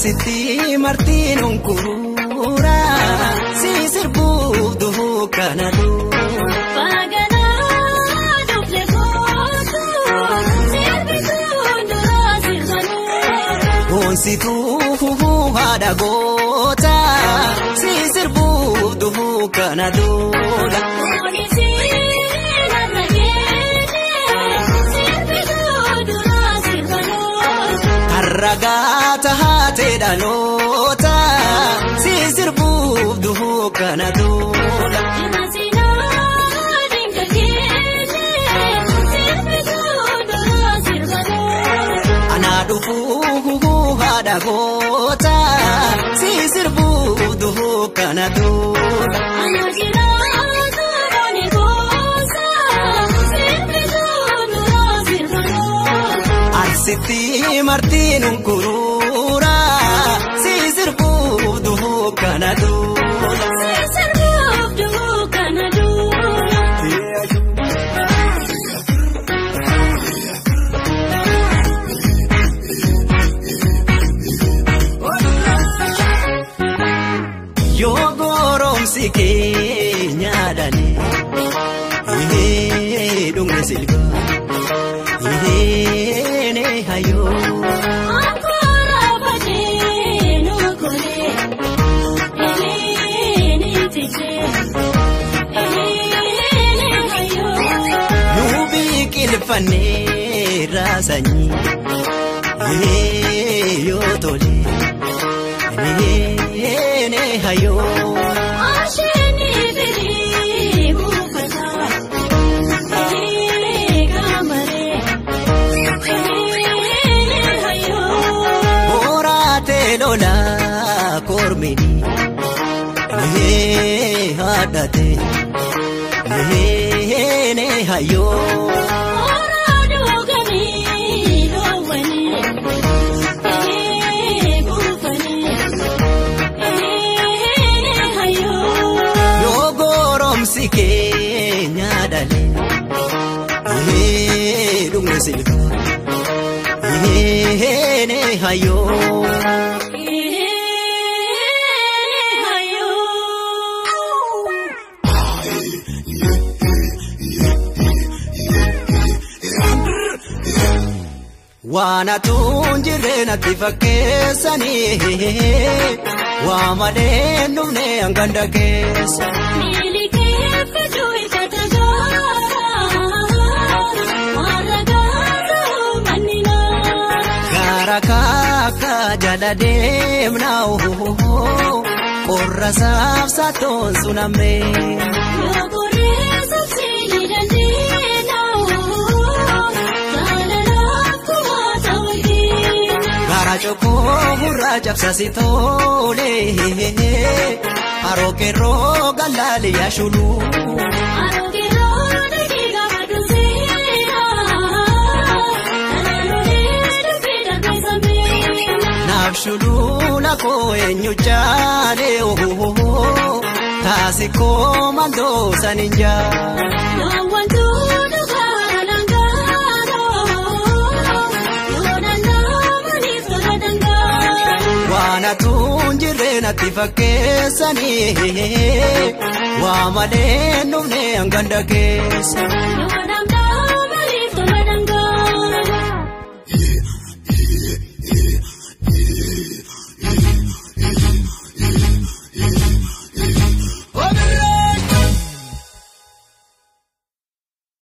Arsitti martiin unkuruura si sirbuuf duhuu kana duula. Baganaa dufle kootu sirbituun duraa sirbanuu. Boonsituu haadha goota si sirbuuf duhuu kana duula. Harragaata haatee dhaloota si sirbuuf duhuu kana duula. Anaa dhufuu haadha goota si sirbuuf duhuu kana duula. Arsitti martiin unkuruura si sirbuuf duhuu kana duula. Si sirbuuf duhuu kana duula. Yoo goromsi keenya dhalee dhumni silgaa. Hayo. Akora fadee nuukole, elee tijjee, elee hayo. Nuubi qilfannee raasanii, yoo tole, elee hayo. Asheni birii buufataa, elee gamaree. Lola kormini haadhate ne hayo. Oraa dhugamii loowwanii buufanii hayo. Yoo goromsi keenya dhalee dhumni silgaa ne hayo. Waan atuun jirreen ati fakkeessanii waa malee dhumne hanganda keessa. Miilikeeffatu ilkaata gaara warra gaara mannina. Gaara kaaka jala deemna qorra saafsatoon sunamee. Yokoree sabsiini dandeena. Gaara cokoo gurraa cabsasi tole haroo kerroo galaali yaashulu. Haroo kerroo dhageega maduuseera kanaanulee dubbii darbee samee. Naaf shulula koo eenyu jaalee taasikoo mandoo sanin jaa. Loowwan tuudhu kaanaan gaaroo yoonaan naamaniif tola dangaa. Waan atuun jirreen ati fakkeessanii waa malee dhumne hanganda keessa.